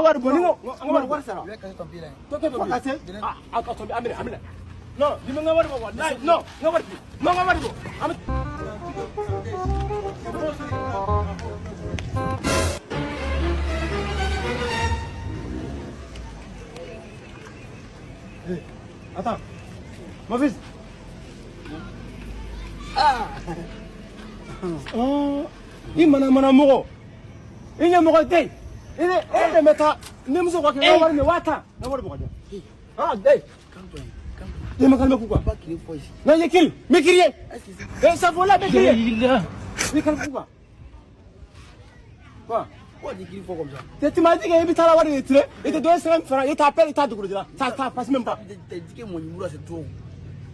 Wari bɔ ni ko n ka wari sara. Je vais casser ton pied là. Toi, toi, Faut casser. Ah, ah, attends, amina, amina. Non, ni ma n ka wari bɔ wallahi. Non, n ka wari di. Non, n ka wari bɔ. An bɛ Eh, attends. Mon fils. Ah. Oh, i mana mana mɔgɔ. I ɲɛ mɔgɔ tɛ yen. I ne e de bɛ taa ne muso ka kɛ n ka wari minɛ 50 000 n ka wari bɔ ka di yan. Ah, hey. Calme-toi. Calme-toi. Ne me calme pourquoi? Pas crier fort ici. Non, je crie. Mais crier. Est-ce que c'est. Eh, ça vaut là, mais crier. Mais calme pourquoi? Quoi? Pourquoi tu cries fort comme ça? Tu m'as dit qu'il y a wari de tiré, il te donne 50 francs, il t'appelle, il t'a dégoûté là. Ça passe même pas. T'as dit que mon numéro là c'est trop.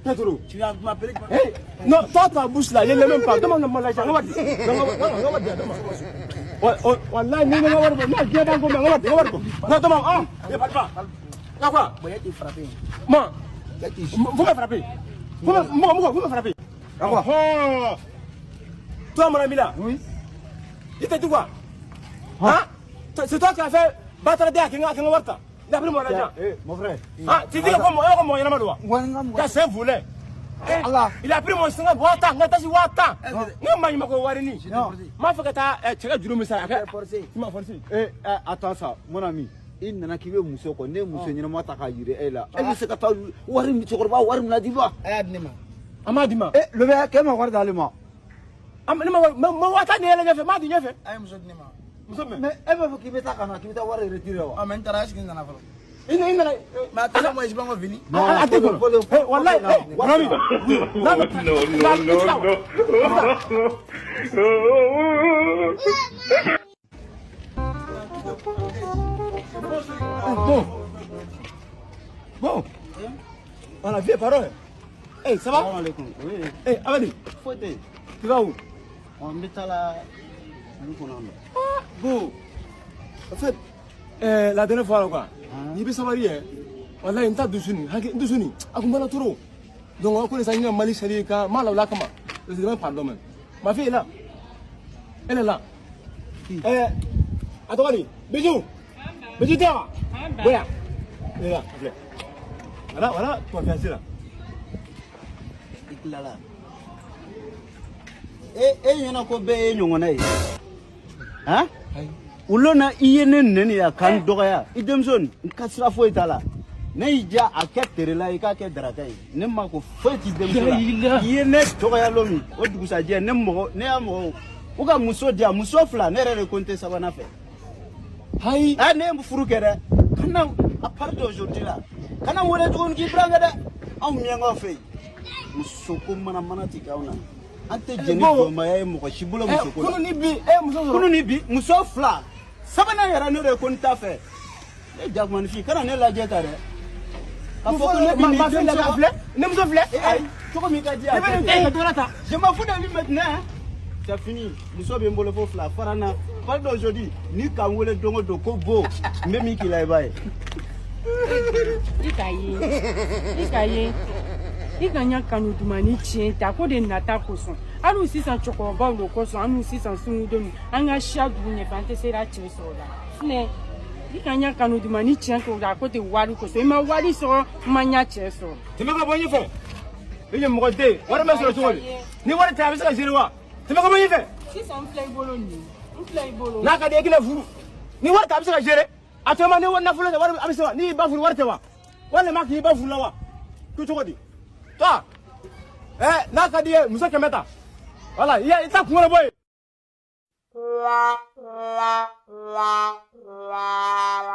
T'es trop. Tu viens m'appeler. Eh, non, toi, ta bouche là, il n'est même pas. Demande-moi l'argent. On va dire. On va dire. Wallahi, ni nga wari bɔ, non, diɲɛ b'an ko mɛ, n ka wari di, n ka wari bɔ. Non, demande, ah, il parle pas. Y'a quoi? Bon, il te frapper. Moi, Il te faut me frapper. Faut me, moi, moi, faut me frapper. Quoi? Oh. Toi, mon ami là. Oui. Il t'a dit quoi? Hein? C'est toi qui as fait battre des à Kenga Warta. Il a pris mon argent. Eh, mon frère. Hein? Tu dis que comme moi, comme moi, il y en a marre. Wari n ka mɔgɔ. C'est un voleur. Ala. Il a pris mon 50 50 000, n ka tasi 50 000. N ka maɲumanko wari ni. Non. N m'a fɛ ka taa cɛ ka juru min sara. A kɛ- forcé. Tu m'as forcé. Eh, eh, attends ça, mon ami. I nana k'i bɛ muso kɔ, ne ye muso ɲɛnama ta k'a yira e la. E bɛ se ka taa wari min cɛkɔrɔba wari min na di wa? A y'a di ne ma. An m'a di ma. Eh, le bɛ k'e ma wari d'ale ma. An ne ma wari ma 50 000 ni yɛlɛ ɲɛfɛ, n m'a di ɲɛfɛ. A ye muso di ne ma. Muso min. Mais e b'a fɔ k'i bɛ taa ka na k'i bɛ taa wari retirer wa? Ah, mais n taara, est-ce que n nana fɔlɔ? I nana. Mais attends, moi, je suis pas encore venu. Non, A tɛ kɔnɔ. Eh, wallahi, eh, mon ami. No, no, no, no. Bon. Bon. Voilà, viens, parole. Eh, ça va? Salam alaikum. Oui. Eh, Amadi, Foyi tɛ yen. tu vas où? Ɔ, n bɛ taa la olu kɔnɔ yan nɔ. Bon. En fait, la dernière fois, là, quoi. Ni bɛ sabali yɛ. Wallahi, n ta dusu nin, hakɛ n dusu nin, a kun b'a la trop. Donc, ko de sa n ka Mali sali ka n m'a lawuli a kama. Je demande pardon même. Ma fille est là. Elle est là. Eh, a tɔgɔ di? Bijou. Bijou tɛ wa? Boya. Elle est là, filɛ. Voilà, voilà, ton fiancé là. I tilala. E e ɲɛna ko bɛɛ ye ɲɔgɔnna ye. Han? Olu na i ye ne nɛni yan ka n dɔgɔya. I denmuso nin, n ka sira foyi t'a la. Ne y'i diya a kɛ terela ye, i k'a kɛ daraka ye. Ne ma ko foyi t'i denmuso la. I ye ne dɔgɔya lon min, o dugusajɛ ne mɔgɔ ne y'a mɔgɔ u ka muso di yan, muso fila, ne yɛrɛ de ko n tɛ sabanan fɛ. Hayi. Ah, ne ye furu kɛ dɛ. Kana à partir d'aujourd'hui la, kana n wele tuguni k'i burankɛ dɛ. Anw miyankaw fɛ yen, muso ko mana mana ti kɛ anw na. An tɛ jɛn ni Bon. jɔnmaya ye mɔgɔ si bolo Eh, muso ko la. kunu ni bi, eh, muso sɔrɔ. Kunu ni bi, muso fila, sabanan yɛrɛ ne de ko n t'a fɛ. Ne jakumanifin, kana ne lajɛ ta dɛ. K'a fɔ ko ne bɛ Ma nin ma fille denmuso là, filɛ. Ne muso filɛ. Eh, ayi, cogo min ka di a I bɛ nin kɛ ten. den ka dɔ ta. Je m'en fous de lui maintenant. Hein. C'est fini. Muso bɛ n bolo fo fila fara n na. Partir d'aujourd'hui, ni ka n wele don o don ko bo, n bɛ min k'i la i b'a ye. I ka ye, i ka ye, i ka ɲa kanu dumani tiɲɛ ta ko de nata kosɔn, hali sisan cɛkɔrɔbaw de kosɔn, an n'u sisan sungudenw, an ka siya dugu ɲɛfɛ, an tɛ sera cɛ sɔrɔ la sinɛ. I ka ɲa kanu dumani tiɲɛ k'o la ko tɛ wari kosɔn, i ma wari sɔrɔ, i ma ɲa cɛ sɔrɔ. Tɛmɛ ka bɔ ɲɛfɛ. I ye mɔgɔ den, wari bɛ sɔrɔ cogo di? Ni wari tɛ a bɛ se ka gérer wa? Tɛmɛ ka bɔ ɲɛfɛ. Sisan n filɛ i bolo nin ye, n filɛ i bolo. N'a ka di ye i k'i furu. Ni wari tɛ a bɛ se ka gérer. Actuellement ni wari nafolo tɛ wari a bɛ se wa? N'i y'i ba furu wari tɛ wa? Walima k'i ba furu la wa? Ko cogo di? Toi, eh, n'a ka di ye muso 100 ta. Voilà, i ta kunkolo bɔ yen. La la la la.